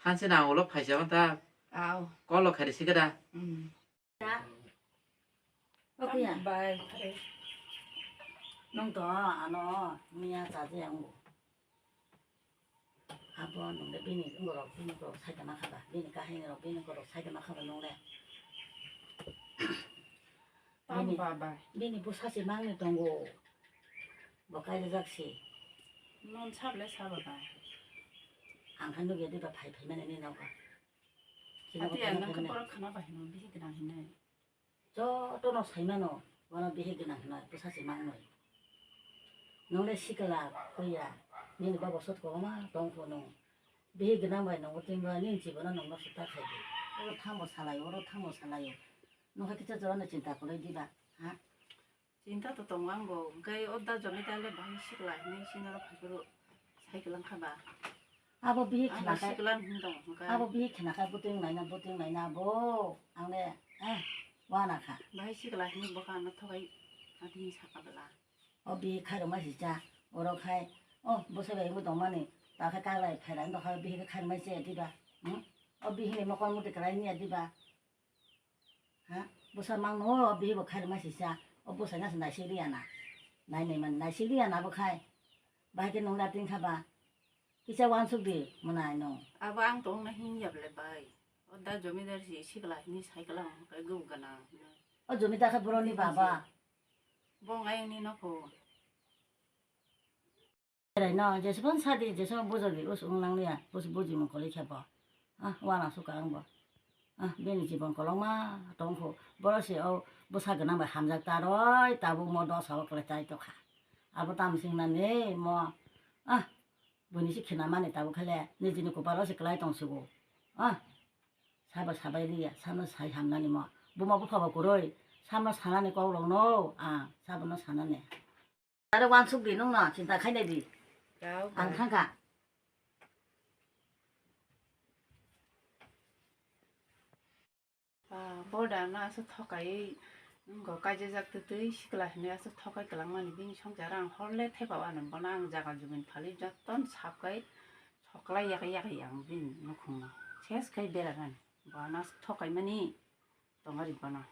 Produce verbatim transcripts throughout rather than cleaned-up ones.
Thanse na ulo phaisa ta. Au. Kolo khairi sikada. Hmm. Oke ya. Bye. Nung to ano miya chaje ang. Abo nung de bini ngorok bini ngorok sai tama khaba. Bini kahini rok bini ngorok sai tama khaba nung de. Tamo bini, baba. Bini bwsa se mangni tongo. Bo kaijak si. Non sable sabo bai. Ang khan nugya diba phai phai mani ni nogo. Ati ang nang khe borok khana bai hino bihi gwnang hinai. Joto no sai mano, bono bihi gwnang hinai, bwsa se mangnoi. Nong le sikla, koya, nini baba sot koma tong pho nung. Bihi gwnang bai nongo tin bai nini jibono nong no suta khai di. Oro thamo salai, oro thamo salai. Nong khe kisa jora no chinta kwlai diba, ha? Chinta to tongo ang bo, hwnkhe o da jomidar le bahai sikla hinwi sini oro phaiphuru sai kwlang kha ba. Abo bihi khna khai, sikla hin tong hwnkhe. Abo bihi khna khai bwtwi wng laina, bwtwi wng laina bo ang le, eh, wana kha. Bahai sikla hinwi bo kha ano thogai, ati hin saka bwla. O bihi khairokma sisa, oro khai, o bwsai bai wngwi tongmani, ta khe kaglai phairang tongkha, bihi khe khairokma se diba, hmm? O bihi ni mokol muti kwlai niya diba? Ha? Bwsa mangno o bihi bo khairokma sisa. O bwsai no se naisik riya na. Nai nai man naisik riya na bo khai. Bahai khe nung da tin kha ba. Kisa wansuk di mwnai no. Abo ang tong na hin yable bai. O da jomidar si sikla hini sai kala hwn kai gu gana. O jomidar khe boroni baba. Bo ngai ni no pho. Berai no, jesukon sadi, jesukon bujodi, us wng nang liya, us buji mung koli khe bo. Ah, wana suka ang bo. Ah, bini jibon kolokma tong kho. Boro se o bwsa gwnang bai hamjak ta roi, tabuk mo dosa o kwlai chai tokha. Abo tam sing nani mo, ah, buini se khina mani tabuk khale, nijini kuparo se kwlai tong sigo. Ah, sabo sabai liya, samno sai hamnani mo. Buma bupha bo kwrwi, samno sanani kok rok no, ah, sabono sanani. Aro wansuk di nung no, chinta khainai di. Ang thangkha. Ah, boda no aswk thokai, wngkha kaijajak twtwi sikla hinwi aswk thokai kwlangmani bini swngchar ang hor le thaiba o ano bono ang jaga jumin phali jotono sap kai soklai yakai yakai ang bini nukhungno ses khai berarani bo ano aswk thokaimani tongari bono.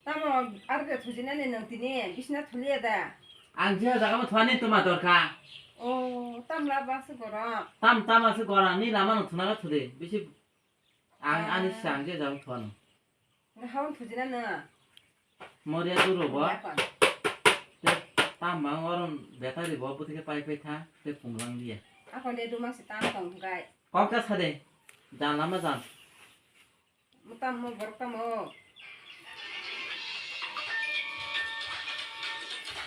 Tamo, arke thujinani nwng tini bisna thuliya da? Ang je jaga mo thwani tuma dorkha. O, tamla bas gorok. Tam, tam aswk gorok, ni lama no thuna ga thude. Bisi ang, ah, ani sang je jaga thwano. Nga hawan thujina no. Moria duro bo. Te tam bang oron betari bo butike pai pai tha, te punglang dia. Ako ne duma si tam tong gai. Kok ka sade. Jan lama jan. Mo tamo, borok tamo.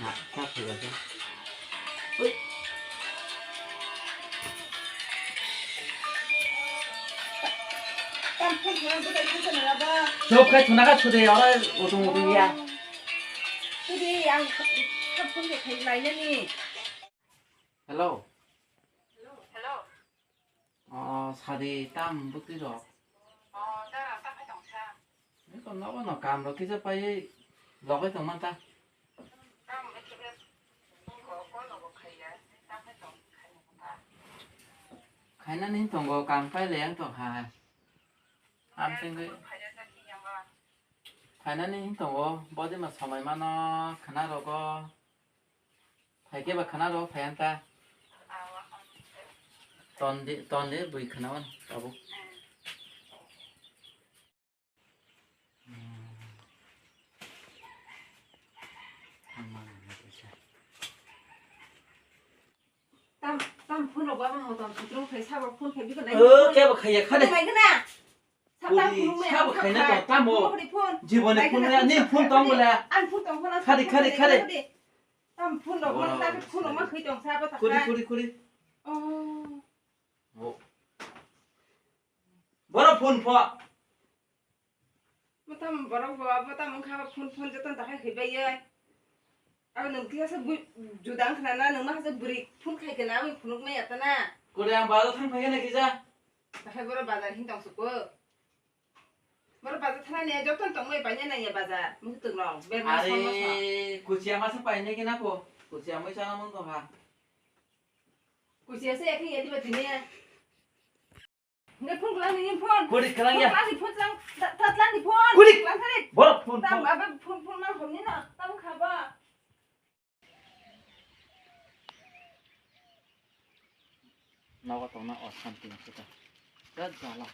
Na, sa thwi ba sa. Ui. Tam phone khorang tu dai phone khorang aba. Chok khai thuna ka thudi, oro utung utung ya. Tudi ang khap phone khai lainani. Hello. Hello. O, sadi tam bwtwi rok. O, da, tam hai tong sa. Eko nogo no kam rok kisa pai logoi tong man ta. Tam ekhe ko ko nogo khaiya, tam hai tong khai mo ta. Khaina ni tongo kam pai le ang tong ha. Am tengoi. Khaiya sa ki yang ba. Khaina ni tongo, bodi ma samai mano, khana rogo. Phaikhe ba khana rw phai ang ta. Ton di, ton di bui khana wan tabuk. Tam, tam phone rok ba mo ton sutro phai sabo phone phai biko nai. O, kebo khaiya khade. Nai gana. Sabo khaina to tamo. Jiboni phone ya, ni phone tong bole. An phone tong bole. Khadi, khadi, khadi. Tam phone rok man ta phone rok ma khoi tong sa ba ta. Khudi, khudi, khudi. Oh. Boro phone pho. Matam borok bo, matam wngkha phone, phone joto dakhai khaibai ye. Abo nwng kisa bui-, juda wngkha na, nwng ma kisa bwrwi phone khai kana, abo phunuk maya tana. Kore ang bazar thang phai na kisa. Dakhai boro bazar hin tong suko. Boro bazar thana ne joto tong mai pai na ya bazar. Mukhutwng rok, berma somosok. Are, kuchia masa pai ne kina ko. Kuchia moi chana mon ko ha. Kuchia se yakhe yadi ba tini. Nge phone kwlangni phone. Kuri kwlangya. Phone kwlangni phone lang. Ta, ta, kwlangni phone. Kuri. Kwlangthari. Borok phone, tam phone. Abe phone, phone mang homni na. Tam khaba. Nogo tongna osanti wngkha ta. Birat jala.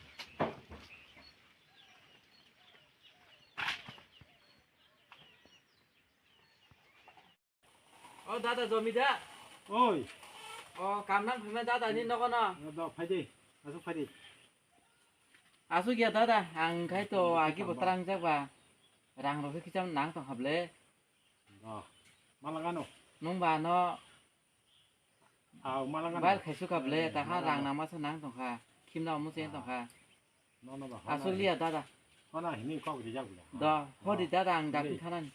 O dada, Jomida. Oi. O, kamnang phaima dada ni nogo no. O, do, phai de. Asuk phai de. Asuk ya dada, ang khai to agi bo tamo. Botrang jak ba. Rang rok kisa nang tong hable. O, malagano. Nung ba no. Aw, malagano. Bar khai suk hable, ta ha rang nang ma sa nang tong kha. Khim na omo se tong kha. No, no, ba, asuk liya dada. Hona hini kok rijak bula. Do, hodi dada ang dak thanani.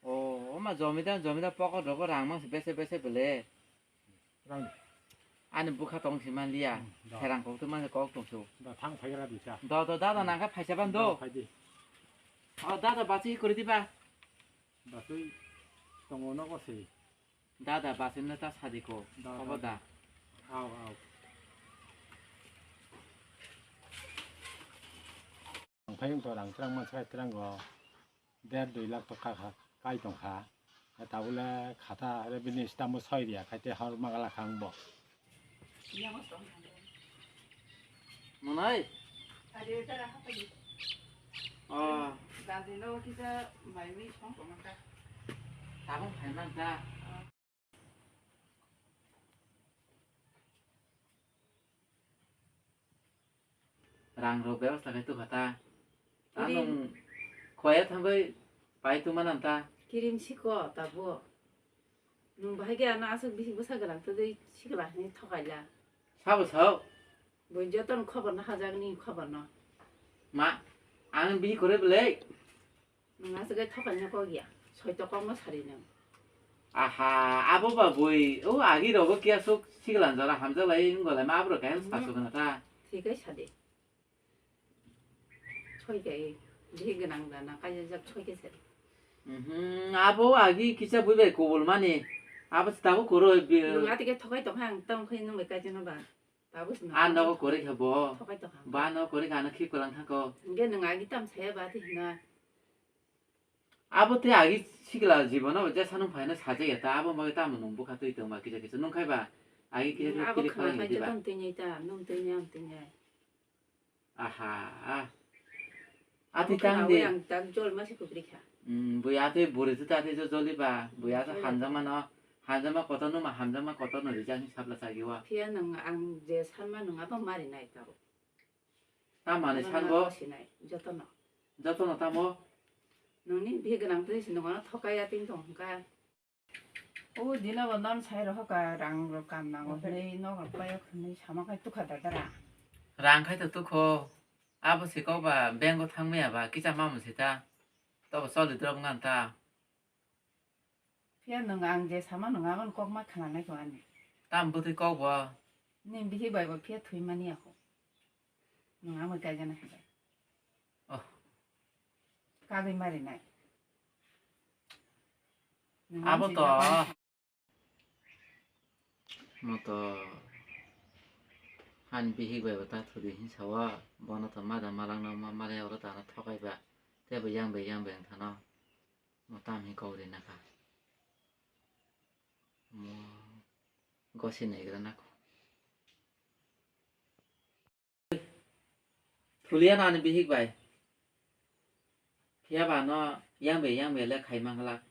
O, oma jomida, jomida pocket rogo rang mang se bese, bese bele. Rang. Ani bukha tong si man liya. Hmm, da. Serang kok tu man kok tong su. Da thang phai gra di sa. Do, do, dada nang kha phaisa ban do. Da, phai di. O, dada basi kuri di ba. Basi tongo no ko se. Dada basi no ta sadi ko. Da, obo da, da. Aw, aw. Ang phai to rang trang man sai trang go. Der dui lakh to kha kha, kai tong kha. Tabule khata re bini stamo soi riya, khai te hor magala khang bo. Monai? Oh. Tabung phai man ta. Rang rok bebasta khai tukha ta. Kirim. Anung khoya thangwi pai tuma nang ta. Kirim siko tabo. Nung bahai khe ano aswk bisi bwsa gwlang twi sikla hinwi thokaila. Sabo sao. Bui jotono khobor no hajak ni khobor no. Ma, ang bihi kore belai. Nwng aswk khe thokaino kok ya, soito kokno sari nwng. Aha, abo ba bui, o agi rogo kiya sok siglan jora hamjak lai wng golai ma abro kaisa sasu gana ta. Thik khe sadi. Soi khe, bihik gwnang da na kaijak soi khe sadi. Mhm, abo agi kisa bui bai kobol mani, abo se tabuk koro. Nwng ati khe thokai tong kha ang tong khe nwng bai kaijak no ba. Tabuk se. A nogo kori kha bo. Thokai tong kha. Ba nogo kori kha ano khip kwlang thangko. Hingke nwng agi tam saya ba ati hina. Abo tei agi sikla jibono je sanung phaino sajak ya ta, abo bagwi tamo nwng bwkha twi tongma kisa kisa nwng khai ba agi kisa kisa abo kili khwlai khwlai di ba. Joto nwng twi nai ta, nwng twi nai, ang twi nai. Aha, ah. Ati tang di. Ang tak jol ma se kubri kha. Hmm, bui ati buri tu ati jo joli ba, bui ati hanjama no, hanjama kotor no ma, hanjama kotor no rijak ni sabla sagi wa. Phiya nwng ang je sanma nwng abo mari nai ta. Tamani sanbo? Sinai, jotono. Jotono tamo? Noni bihik gwnang twi sinongo thokai ya tin tong kha. O dino bo non sai roho ka rang ro kam nango hwnwi nok rok paio hwnwi sama khai tukha dadara. Rang khai to tukho. Abo se kok ba bank o thang maya ba kisa mamu se ta. Tobo choli drop ngan ta. Phiya nwng ang je sama nwng aboni kok ma khna nai kho ani. Tam bwtwi kok bo? Nini bihik bai bo phiya thwi mani ya kho. Nwng amo kaijana khe bai. Oh. Kagwi mari nai. Nwng abo to. Moto hani bihik bai bo ta thudi hin sawa, bono to mada malangno ma malai oro tana thokai ba, tei bo yang bai yang bai wng thano. Mo tam hi kok ri naka. Mo gosi naigra nako. Thuliya no ani bihik bai. Phiya ba no yang bai yang bai le khai manglak.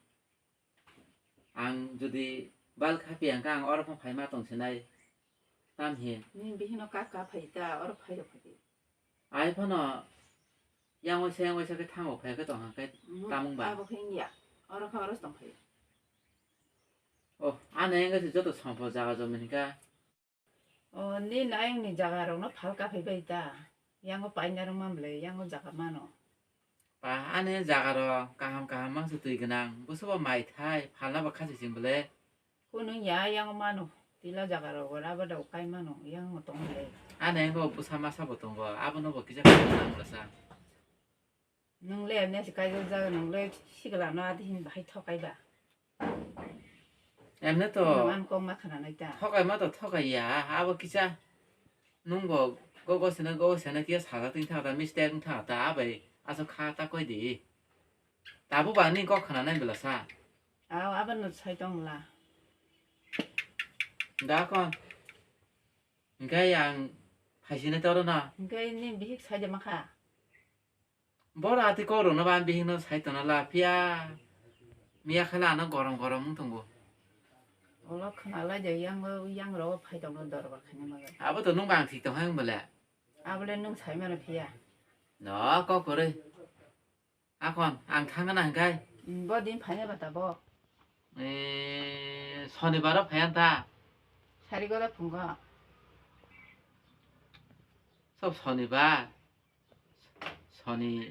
Ang jodi bal kha piya hwnkha ang oro phano phai ma tong sinai. Tam hi. Ni bihik no ka ka phai ta oro phai rok phai. Ai phano yang waisa yang waisa khe thango phai khe tong hang khe tamung ba. Abo khe wngya. Oro kha oro tong phai. Oh, ani yang se joto sompo jaga jomin kha. O, nini ayang ni jaga rok no phalka phai bai ta. Yango paina rok man bwle, yango jaga mano. Pa, ani jaga rok kaham kaham mangsa twi gwnang. Busubo mai thai, phalna bo khasi sing bwle. Kunu ya, yango mano. Tila jaga rok ora ba dau kai mano, yango tong bwle. Ani yango busa masa bo tongo, abono bo kisa kisa nang bwlasa. Nwng le emne se kaijak jaga, nwng le sikla no adi hin bahai thokai ba. Emne to. Nwng an kok ma khana nai ta. Thokai ma to thokai ya, abo kisa nwng bo Go go sene go sene kia saga ting tha ta mistake tha ta abai aso kha ta koi di. Tabu ba ni kok khana nai bela sa. Aw, aban no sai tong la. Da kon. Engkai ang phaisina toro na. Engkai ni bihik sai de makha. Bora ati koro na ba bihik no sai tona la phiya. Miya khala ano gorom gorom wng tongo. Olo khana lai de yang yang ro phai tong dorbar khani maga. Abo to nung bang thik tong hang bele. Abole nung sai mano phiya. No kok kore. Akon, ang thangna hingkai. Bo din phaina bata bo. Eh, Sonibar o phaiyan ta. Sari gora phungo. Sob Sonibar. Soni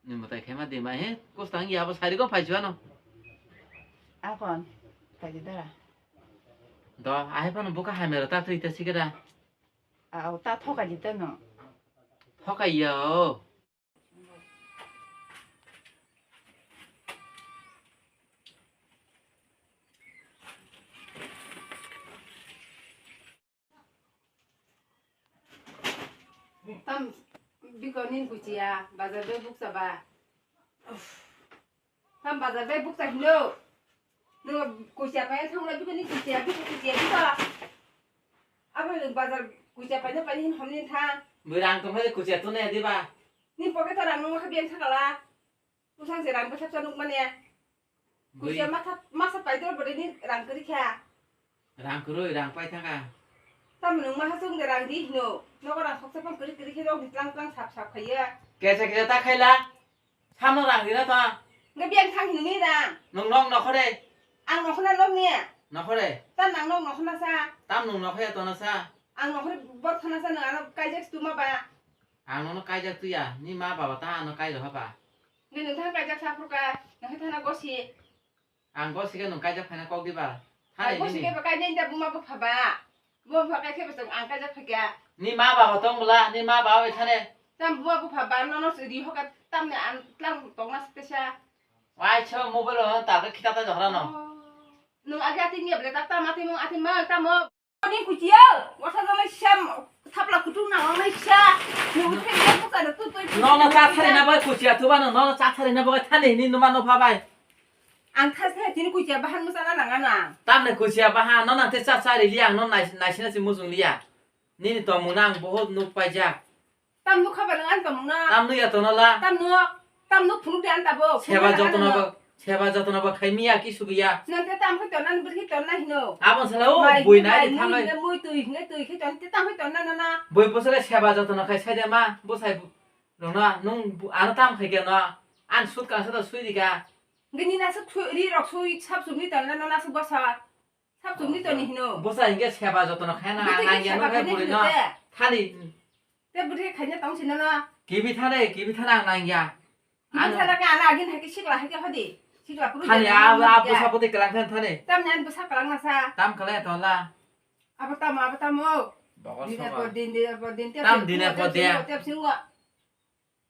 ni mutai khaima dima he. Kustang ya bo sari go phaichuano. Akon, phaidi dara. Do, ahe pano buka hamero ta tui ta sikeda. Au, ta thoka jita no. Thoka ya o. Tam biko nin kuchia, bazar be buksa ba. Tam bazar be buksa hino. Nung kuchia pai thang la biko ni kuchia, biko kuchia biko. Abo nung bazar kuchia pai na pai hin hom nin tha. Bui rang tong hai kuchia tu ne di ba. Ni pocket rang nung kha biang thakala. Usang se rang bwsap sa nuk mane. Bui. Kusia masa, masa paidor bwrwi ni rang kwrwi kha. Rang kwrwi, rang pai thaka. Tamo nwng maha chwng de rang di hino. Nogo rang khoksa phang kwrwi kwrwi khe rok ni tlang tlang sap sap khaiya. Kesa kesa ta khaila. Samno rang di na ta. Nga biang thang hino ni rang. Nwng nok nokhore. Ang nokhona nok ni. Nokhore. Ta nang nok nokhona sa. Tam nwng nokhaya tona sa. Ang nokhore bor khana sa nwng ano kaijak stuma ba. Ang nono kaijak tuya, ni ma baba ta ano kai roha ba. Nini thang kaijak sa phurka, nang thana gosi. Ang gosi ke nung kaijak phaina kok diba. Thani gosi nini. Ke ba kaijak da buma bupha ba. Buma bupha kai khe ba ang kaijak phakya. Ni ma baba tong bla, ni ma baba bai thane. Tam buma bupha ba nono sidi hoka tamne an tlang tongna spesa. Wai cho mobile ho ta ke khita ta jora no. Oh. Nung agi ati ni ble ta tam ati mung ati ma tamo. Ni kuchia, wasa jana sam, thapla kutung na nang sa. Ni utre ni buka da tu tu. Nono cha thari na bai kuchia tu ba no, nono cha thari na bai thani ni numa no pha bai. Ang thas thai tini kuchia bahan musa na nang na. Tamne kuchia bahan, nono te cha cha ri liya, no nai nai sina si mujung liya. Nini to muna ang bahut nuk paijak. Tam nuk kha ba nang an tong na. Tam nuk ya tono la. Tam nuk, tam nuk phunuk de an ta bo. Seba jotono ba, seba jotono ba khai miya ki sugiya. Nang te tam khai ton na, bwrwi khai ton na hino. Abon sala o, bui nai di thangai. Mui tui hine tui khai ton, te tam khai ton na na na. Bui posale seba jotono khai sai de ma, bo sai bu-, rong na, nung bu-, ano tam khai ke no. An sut ka sa da sui di ka. Gini na sut sui, ri rok sui, sap sumi ton na na na sut basa. Sap sumi ton ni hino. Bosa hingke seba jotono khai na, nang ya no khai buri no. Thani. Te bwrwi khaina tong sino no. Kibi thane, kibi thane ang nang ya. Kibi thana ka ana agin hai ke sikla hai ke hodi. Sikla puru. Thani a a bwsa poti kelang than thani. Tam nan bwsa kelang na sa. Tam kale to la. Abo tamo, abo tamo. Dine por din, dine por din. Tam dine por din. Tep singo.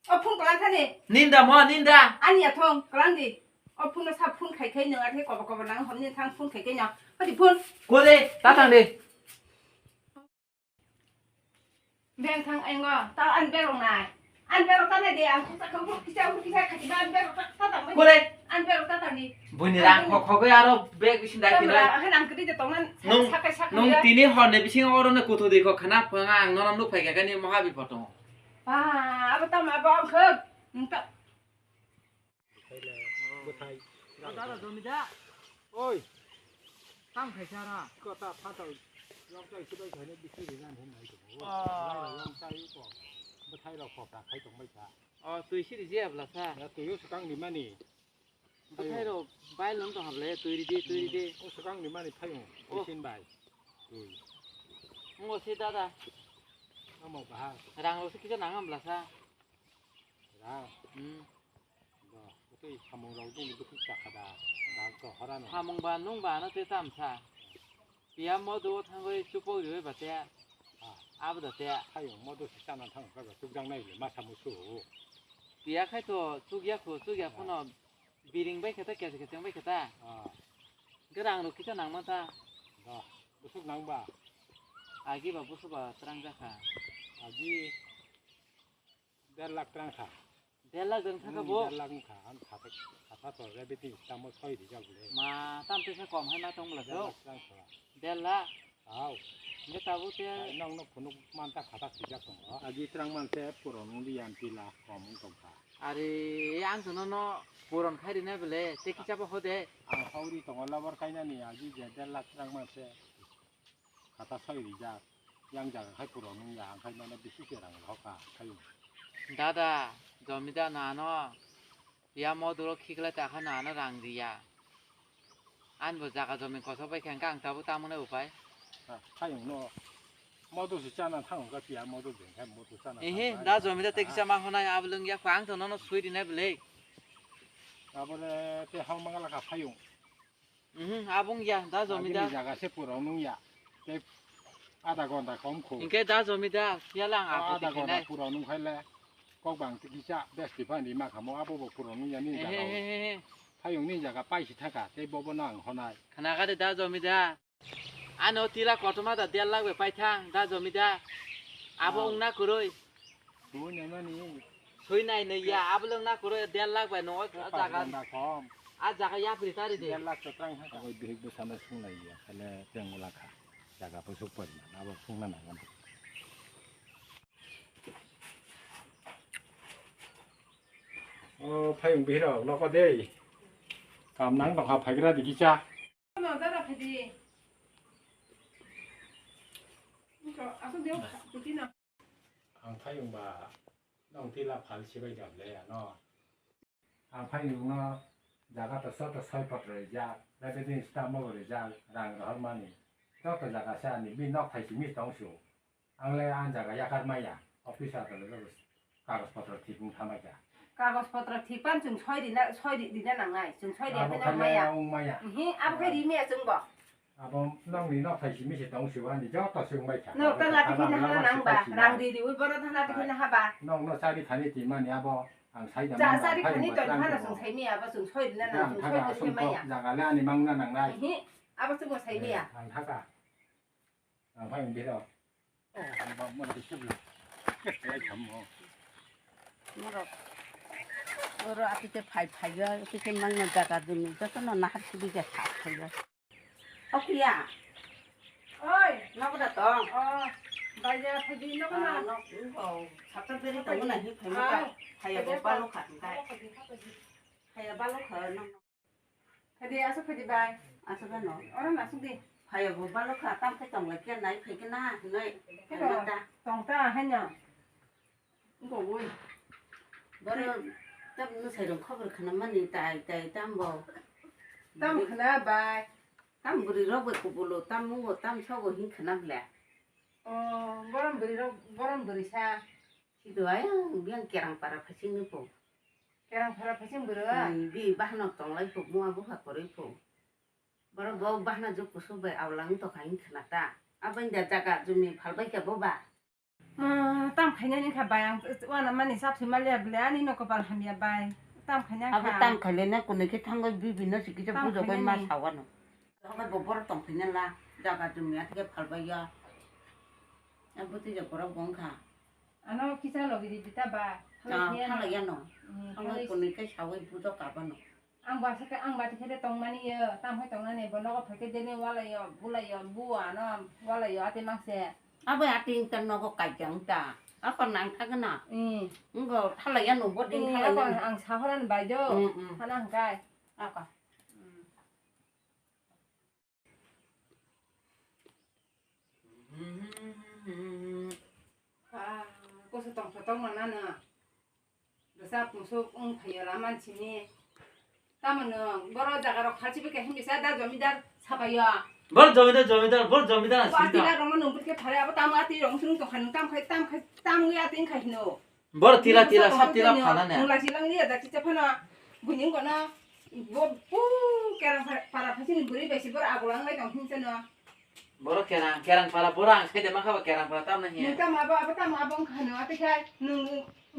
O phone kelang thani. Ninda mo, ninda. Ani ya thong kelang di. O phone sa phone khai khai nang athe kobo kobo nang hom ni thang phone khai khai nang. Hodi phone. Kore, ta thang de. Beng thang engo, ta an berong nai. An berong ta nai de, ang kisa kau kisa kisa kati ba an berong ta ta tang. Kore. An berong ta tang di. Buini rang khok khok aro bag bisin dai kira. Ang kati de tong nan. Nung, sakai sakai nung ya. Tini hor ne bising oro ne kutu de kok khana phanga ang nono nuk phai kani moha bipot tongo. Ah, abo tam abo ang khok. Nung ta. Bwthai. Dada, jomida. Oi. Tam khaisa ra. Kota phatau. Yoktai sibai khaina bisi ringan hin nai tongo. Oh. Lai rok yoktai ko. Bwthai rok kota khai tong bai kha. Oh, twi siri je abla sa. Ya twi yo swkang ni mani. Bwthai rok bai lon to hable, twi ridi, twi ridi. O swkang ni mani phayo. Oh. Bisin bai. Twi. Ngo si dada. Amo baha. Rang rok se kisa nang abla sa. Rang. Hmm. Bo, tei samung rok nini bwkhuk chakha da, da to hora no. Samung ba nung ba no tei tam sa. Piya modu o thangwi chupok riwi ba te. Ah. Abo da te. Hayung modu se chana thang ba chukjang nai le masa musu. Piya khai to chukya khu, chukya phuno biring bai khe ta, kesa kesa bai khe ta. Ah. Gerang rok kisa nang ma ta. Da, bwswk nang ba? Agi ba bwswk ba twrang jakha. Agi Agi der lakh trang kha. Der lakh trang kha Hmm, bo? Der lakh wngkha. Ang kha, kha, kha to, rebiti tamo soi rijak bole. Ma, tam tesa kom hai ma tong bwla Der so? Lakh trang kha. Der lakh? Hao. Hingke tabuk te Ai, nong no phunuk manta khata sijak tongo. Agi trang man se puron wngdi yan pila kom wng tong kha. Are, ang to nono puron khai rina bele, te kisa bo hode. Ang hauri tongo labar kainani agi je der lakh trang man se. Khata soi rijak. Yang jaga khai puron wngya, ang khai nono bisi se rang rok kha khai. Dada, jomida nano. Ya moduro khiklai ta kha nano rang riya. An bo jaga jomi koso bai khe ang tabuk tamo nai upai. Ha, hayung no. Modo se chana thang ka pia modo beng khai modo chana Ehe, thang da ka. Jomi da te kisa ma honai ablung ya kwang to nono sui rinai bele. Abore te hang mangala ka hayung. Mhm, abung ya da jomi da. Agini jaga se pura nung ya. Te ada gonda kom khu. Inke da jomi da ya lang apo ada gonda pura nung khai le. Kok bang te kisa besti pani ma khamo abo bo pura nung ya ni jaga. Ehe, he, he, he. Phayung ni jaga paisi thaka, tei bobo no ang honai. Khana kha de da jomida. Ano tila kotorma da der lakh bai paithang da jomida. Abo wngna kwrwi. Sui nai mani. Sui nai nai ya, abo wngna kwrwi der lakh bai no jaga. Panda khom. A jaga yapri tari de. Der lakh to trang thaka. Abo bihik bwsano sung nai ya, khale tengula kha. Jaga bwsuk pori na, abo sung na nang. O phayung bihirok noko de. Kam nang tongkha phaigra di kisa. Ano dara phidi. Asuk dia, puti na. Ang phayung ba nong tila phal sibai dable ano. Ang phayung no jaga to soto soi potro rijak, raibedin stamo rijak, rang rohor mani. Joto jaga se ani bi nok thai simi tong su. Ang le ang jaga yakar maya, office adole joto kagoj potro thik wng tha mai kha. Kagoj potro thik pan chwng soi rina, soi ri-, rina nangnai, chwng soi riya Abo khe nang khale maya. Wng maya. Hi, abo khe ri maya chwng bo. Abo nokni nok thai simi se tong siwa ni joto se wng bai kha. Nok tang ati khina hana nang ba, rang ri ri ui bono thana ati khina haba. Nok no chari thani ti mani abo ang sai da. Cha chari thani to hana chwng sai maya, abo chwng soi rina nang, chwng soi rina maya. Jaga le ani mang na nangnai. Hi, abo chwng bo sai maya. Ang thaka. Ang phai wng biro. Oh, ang bang mo di seblo. Kaya chamo. Moro. Moro ati te phai phai ya, ati te mang na jaga dun, joto no nahar kudi ja phai phai ya. Oke ya. Oi. Nok da tong. Oh, bai ja phai di nok na. Nok ko. Sapta beri tong na hi phai ma. Phai ya bo palo khat kai. Phai ya balo kha nok. Phai di, aswk phai di bai. Aswk ano. Oro no aswk di. Phai bo balo kha, tam khe tong lai khe nai phai khe na hinoi. Khe phai tong, ta. Tong ta haino. Wngkha ui. Boro tam no sai rong khobor khna mani tai tai tam bo. Tam khna bai. Tam bwrwi rok bai kubulo tam mungo tam sogo hin khna ble. Oh, borom bwrwi rok, borom bwrwi sa. Sido ayang biang kerang para phasing ni po. Kerang phara phasing bwrwi. Hmm, bi bahno tonglai pho, mua bupha kwrwi pho. Borok bo bahna jok kusuk bai aulang to kha wng khna ta. Abo wngya jaga jumi phalbai khe bo ba. Ma, tam khainani kha bai ang wana mani sap si malia bwle ani no kopal hamya bai. Tam khaina kha. Abo tam khailena kunui khe thangoi bibi no si kisa bujok bai ma sawano. Thangoi bo borok tong khaina la jaga jumi athike phalbai ya. Abo twi borok bo wng kha. Ano kisa logi di bita ba. Ah, thala ya no. Hmm, thala kunui kai sawi bujo kabano. Ang ba saka ang ba tikhe tong mani yo, tam hai tong nani bo nogo phai khe deni wala yo, bula yo, bu ano wala yo ate mangse. Abo ate inta nogo kai jang ta. Ako nang thagna. Hmm. Ngo thala ya no bo din thala ya. Ang sahoran bai do. Hmm, hmm. Hana hangkai. Ako. Hmm. Ah, koso tongsa tongma nana. Bwsa pungsuk wng phaiyo laman simi. Tamo no boro jaga rok khalchibi khe himisa da jomidar sapayo. Bor jomidar, jomidar, bor jomidar. Abo ati sita. Rok no nungpit khe phare abo tamo ati rok sung tongkha nung tam khai tam khai tam ya tin khai hino. Bor tila tila sab tila phalane. Mula silang ni ada chicha phano. Buning kono. Bo pu kerang para phasini buri bai si bor agulang lai tong hinsa no. Boro kerang kerang para boro ang sai de makha ba kerang para tam na hiya. Nung tam abo abo tam abo ang khano ate khai nung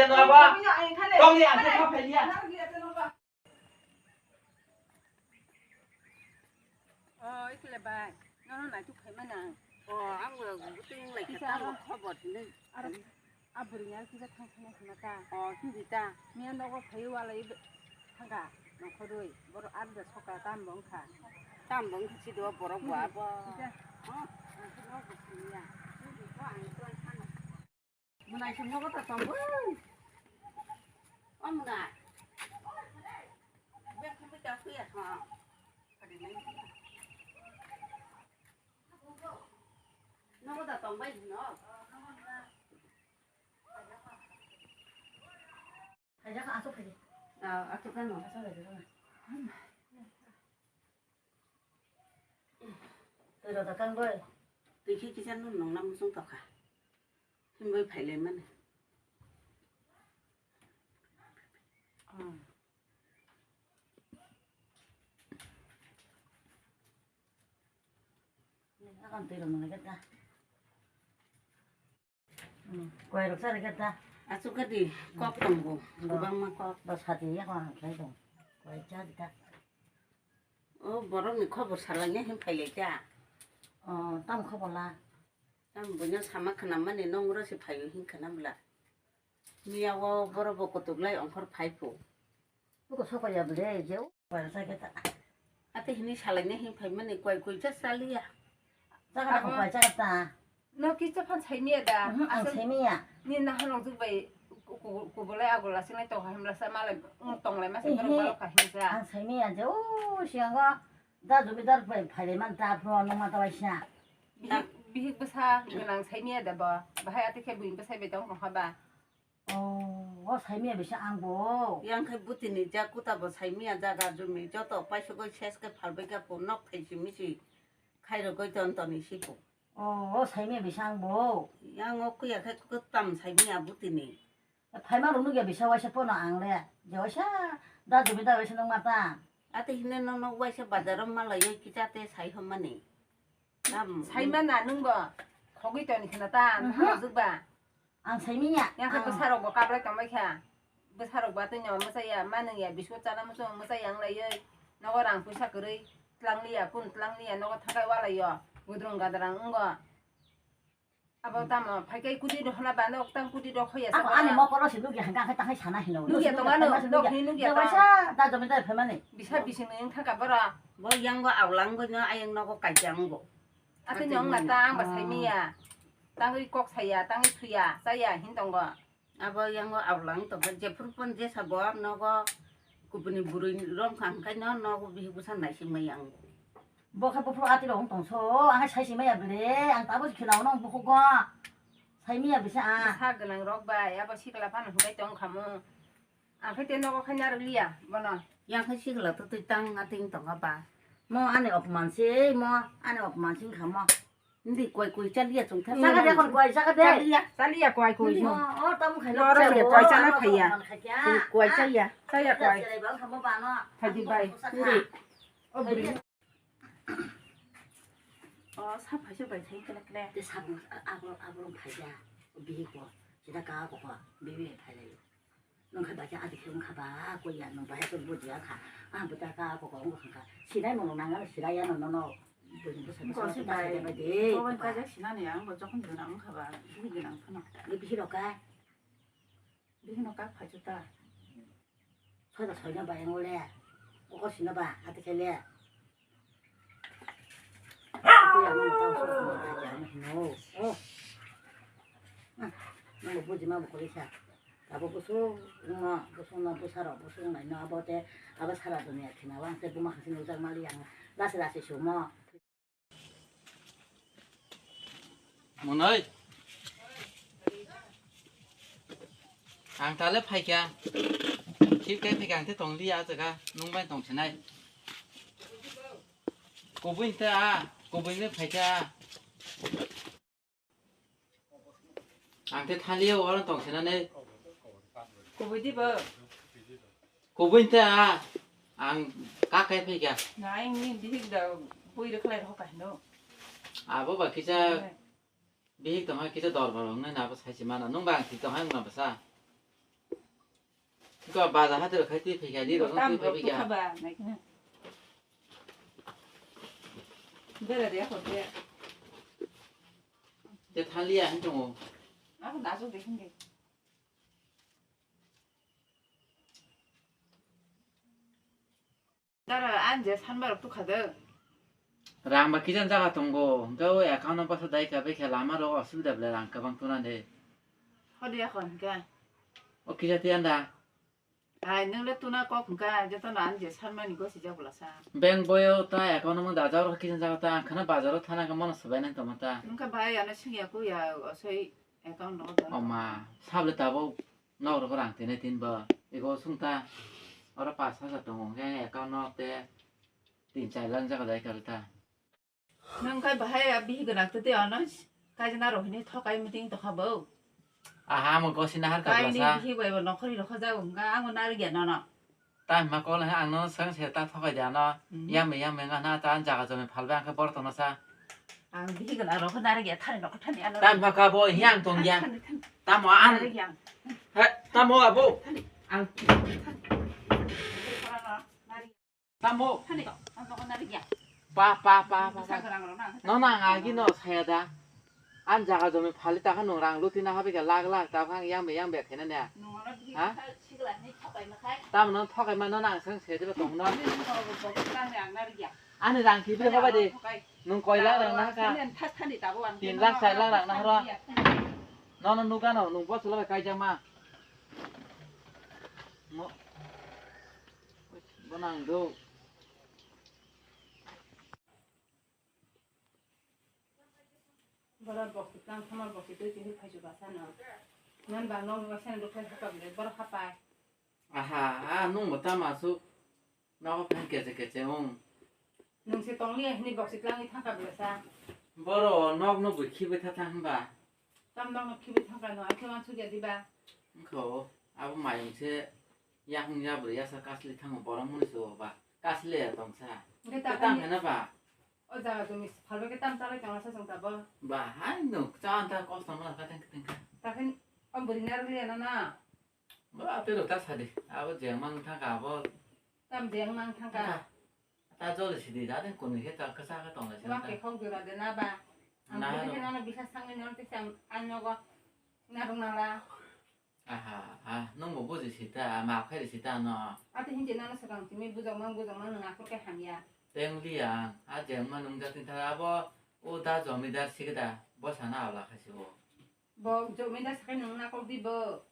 phailiya no aba. Tongni ang khe ma phailiya. Oh, ikle bai. Nono naituk phaima nang. Oh, ang bo teng lai khe tamo khobor hinwi. Aro a bwrwi ni aro kisa thang thang khna ta. Oh, hindi ta. Miya nogo phaiwi walai thangka nongkhorwi. Borok aro da soka tam bo wngkha. Tam bo wngkha si do borok bo abo. Kisa. Oh, ang khe nogo phaiya. Hindi ko ang to thang. Mwnai se nogo ta tongbo. O mwnai. Bek khe ta suya ha. Nogo ta tongbai no. Khaijak asuk khaijak. Ah, asuk kano. Asuk khaijak. Twi rw da kang bai. Twi khe kisa nung nung nam sung tokha. Himbai phailaimani. Akan twi rw nung nai khe ta. Kwai rok chari khe ta. Asuk khe di kok tongo. Kwbangma kok. Ba sati ya ko ang khlai tong. Kwai cha di ta. O borok ni khobor salai ne hin phai lai ta. O tam khobor la. Tam buino sama khna mani nong ro se phai hin khna bla. Miya o borok bo kutuk lai ongkhor phai phu. Buko sokol ya bwle, je o bar sa khe ta. Ate hini salai ne hin phai mani koi koi cha chaliya. Jaga ko pai jaga ta. No kisa phan saimiya da. Mhm, ang saimiya. Ni na hanong juk bai kubolai agola sinai tong hai mlasa malai tong lai masa borok baro ka hinja. Ang saimiya je o siango da jubidar bai phai man ta phro no ma ta bai sa. Bihik bwsa gwnang saimiya da bo. Bahai ate khe buin bwsai bai tong tong ha ba. Oh, o saimiya bisa ang bo. Yang khai butini ja kuta bo saimiya jaga jumi joto paisugoi ses khe phalbai kha po nok thai simi si khairogoi ton toni si po. Oh, o saimiya bisa ang bo. Yang o kuya khai kutam saimiya butini. Phaima rok nugya bisa waisa pono ang le. Je waisa da jumi da waisa nung mata. Ate hine no nok waisa bazar o malai oi kicha te sai homani. Saimana nung bo khogwi toni khna ta nung jukba. Ang saimiya. Yang khe bwsarok bo kablai tongbai kha. Bwsarok ba twi no mwchaya, manung ya, biscuit chana muchung mwchaya wng laiwi. Nogo rang puisa kwrwi tlang liya, kun tlang liya, nogo thakai walai yo. Gudrung gadrang wngo. Abo tamo phaikai kudi do hwna ba nok tang kudi do khoya sa. Ani mokoro se nugya hangka khe takhai sana hino. Nugya tong ano, nok ni nugya ta. Waisa da jomidar phaimani. Bisa bising wng thangka bora. Bo yang bo aulang bo no ayang nogo kaijang bo. Ate nyong na ta ang ba saimiya. Tangwi kok saya, tangwi thuya, chaya hin tongo. Abo yango aulang tongkha, jephuru pon jesa bo nogo kubuni bwrwi romkha, hwnkhe no nogo bihik bwsa naisingmaya ang. Bo khe buphuru atwi rok wng tongso, ang hai saisingmaya bwle, ang tabuk se khilao no bukhuk go. Saimaya bisa ang. Sa gwnang rok bai, abo sikla phano hwnkhe tong kha mo. Ang khe te nogo khaina rwliya bono. Yang khe sikla to twi tang ating tongkha ba. Mo ani opman se, mo ani opman sing kha mo. Hindi koi koi chaliya chwng thang. Jaga de kon koi jaga de. Chaliya. Chaliya koi koi. Hindi mo, o tam khai. Noro se koi chana phaiya. Koi chaya. Chaya koi. Phai di bai. Hindi. O bri. O sa phai se bai thai kele kele. Te sabung abro abro phaiya. Bihi ko. Sida ka ko ko. Bibi phai lai. Nung kha bacha adi khe wng kha ba, ko ya nung bahai khe bujiya kha. Ah, buta ka ko ko wng kha. Sinai mono nang ano sinai ano nono. Buji busa busa busa bai de. Ko ban ka jak sinani ang bo jokhon gwnang wng kha ba, bihik gwnang phano. Ni bihik rok ka? Bihik no kak phai chuta. Soida soida bai ang le. Ko ko sina ba, adi khe le. Nang bo buji ma bo kori sa. Abo busu no busu no busa ro busu nai no abo te abo sara dunia thina wang te buma khasi nujak mali yang lasi lasi sumo. Monai. Ang tale phaikha. Khip khe phaikha, ang tei tong liya ah jaga. Nwng bai tong sinai. Kubui te a, kubui le phaikha. Ang tei thaliya oro tong sinane. Kubui di bo. Kubui te a, ang kakai phaikha. Na, ang ni bihik da bui rwkhlai rw kha hino. Abo ba kisa. Bihik tong hai kisa dorbar wngnai na abo sai se mano. Nwng ba ang thik tong hai wngna bwsa. Ko bazar hati rok khai twi phaikha di rok twi phaikha. Bera de ko de. Te thaliya hin tongo. Ako najo de hin de. Dara, ang je sanma rok tukha de. Rang ba kijan jaga tongo, hwnkhe o account no bwsa dai kha, bekhe lama rok osubida belai rang kwbang tuna de. Hodi ya kon hwnkhe. O kisa tiyan da. Hai, nwng le tuna kok hwnkha, joto no ang je sanma ni gosi jak bwla sa. Bank boyo ta account no dajak rok kijan jaga ta, ang khana bazar o thana khe mano swbai nang tongma ta. Wngkha bai, ano singya ku ya, osoi account no da. O ma, sable tabuk. Nok rok rang tini tin bo ego sungta oro pash hajar tongo hwnkhe account no te tin char lakh jaga dai kari ta. Nwng khai bahai a bihi gwnang twi twi ano kaijana rok hini thokai meeting tokha bo. Aha amo gosi nahar ka kaini bwlasa. Bihi bai bo nokhori rokha jago hwnkha amo narigya nono. Tam ma kol he ang no swng se ta thokai de ano. Hmm. Yam yam wngkha na ta jaga jomi phalbai ang khe borok tongno sa. Ang bihi gwnang rok nari ya thani rok thani ano. Tam ma ka bo he ang tong ya. Thani, thani. Tamo an. Nari ya. He tamo abo. Thani. Ang. Thani. Tamo. Thani. Ang rok nari ya. Pa pa pa pa. Sa gwnang rok na. No na ang agi no saya da. An jaga jomi phali ta kha nwng rang luti na habi kha lak lak ta kha yang be yang be khena ne. Ha? Tamo no thokai ma no nang sang se de tong no. Ani rang ki be hoba de. Nwng koi lak rang na kha. Tin lak char lak rang na horo. No no nuga no nwng bo chwla bai kai jama. Mo. Bo nang do. Borok boksi tang sama boksi twi twi phai chuba sano. Nan ba nok ba sano dokhe hapa bile borok hapai. Aha, a nung bo tama asuk nogo phan kece kece ung. Nung se tong liya hini boksi tlang i thangka bile sa. Boro nok no bui khibai tha thang hwnba. Tam nok no khibai thangka no akhe wan sugya diba. Wngkha o, abo mayung se yakung yabri yasa kasli thango borok muni se o ba. Kasli ya tong sa. Hwnkhe ta tang khani hena ba. O jaga jumi phalbai khe tam chalai tongna sa chwng tabo. Ba, hai no, cha anta kosto ma kha tengka tengka. Takhin o bwrwi narwkliya no na. Ba, tei rok ta sadi. Abo jeng mang thangka abo. Tam jeng mang thangka. Ata, ata joli sidi, da den kunu khe ta kasa kha tongla sidi. Wa ke khok jora de na ba. Ang na bwrwi no. Khe nono bisa sangni nono tei sam an nogo narwk nala. Aha, ha, nwng bo buji sita, maaf khai risi ta no. Ati hinje nang swkang simi bujak mang, bujak mang nwng aphuru khe hamya. Teng liya, a jeng ma nwng jati thara abo, o da jomidar sikda, bo sana ala khai si bo. Bo jomidar sakai nwng nakol di bo.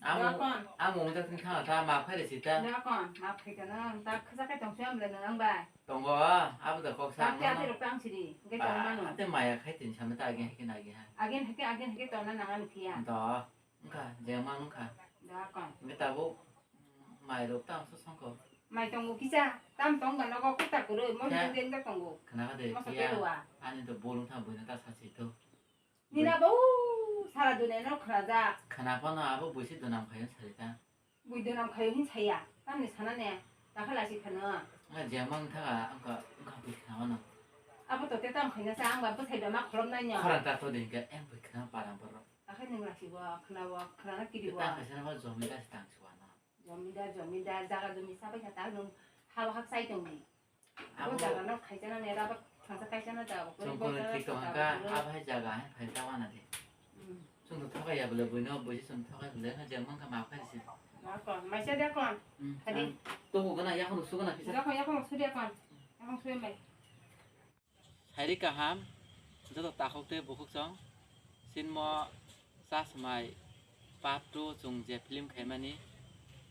Amo, amo nwng jati thara ta maaf khai risi ta. Dakon, maaf khai ta nwng, ta khasa khai tong siyam le nwng bai. Tongo, abo da kok sa. Ati ati rok tang sidi, ge tong manu. Ate maya khai tin sama ta agen hai ke na agen hai. Agen hai ke, agen hai ke tong na nang ani phiya. Do. Wngkha, jengma wngkha. Da kon. Hingke tabuk, mm, mai rok tam so songkho. Mai tongo kisa, tam tong ba nogo kota kwrwi, mo. Kya? Hingke wngkha tongo. Khna kha de, moso kya? Ani to bolong tha buino ta sachi to. Nina bo sara dune no khna ja. Khna phano abo buisi dunam khayo sari ta. Bui dunam khayo hin saya, tamni sana ne, ta khala si khna. Nga jengma wngkha, wngkha, wngkha bui khna mano. Abo to te tam khaina sa, ang ba bwsai da ma kholom nai no. Khorang ta to de hingke, em bui khna parang borok. Akhai nwng lasi bo, khna bo, khna na kiri bo. Tang kaisa no jomidar si tang si wano. Jomidar, jomidar, jaga jomi sabai kha ta nwng ha bo hak sai tong di. Abo jaga no khaisa na nera ba thangsa kaisa na jaga bo. Chwng kono thik tong kha, abo hai jaga hai phai ta wana de. Hmm. Chwng to thokai ya bole buino, buisi chwng thokai bole, ha jeng mang kha ma phai si. Ma kon, maisa de kon. Hmm. Hadi. To ko gana ya kono su gana kisa. Ya kon, ya kon su de kon. Ya kon su mai. Sairi kaham, joto takhuk tei bukhuk chwng. Chini mo Chasmai part two chwng je film khaimani,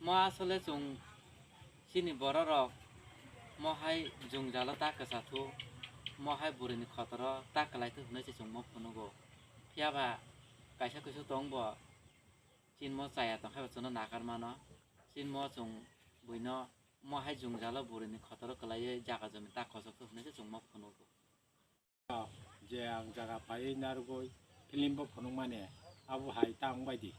mo asole chwng chini bororok mo hai jwngjalo ta kwchathu, mo hai burini khotoro ta kwlaithu hwnwi se chwng mo phunugo. Phiyaba kaisa kusu tong bo. Chini mo chaya tongkhe bo chwngno nakar mano. Chini mo chwng buino mo hai jwngjalo burini khotoro kwlaiwi jaga jumi ta khosoksa hwnwi se chwng mo phunugo. Je ang jaga paiwi narwgwi film bo phunukmani, abo hai ta wngbai di.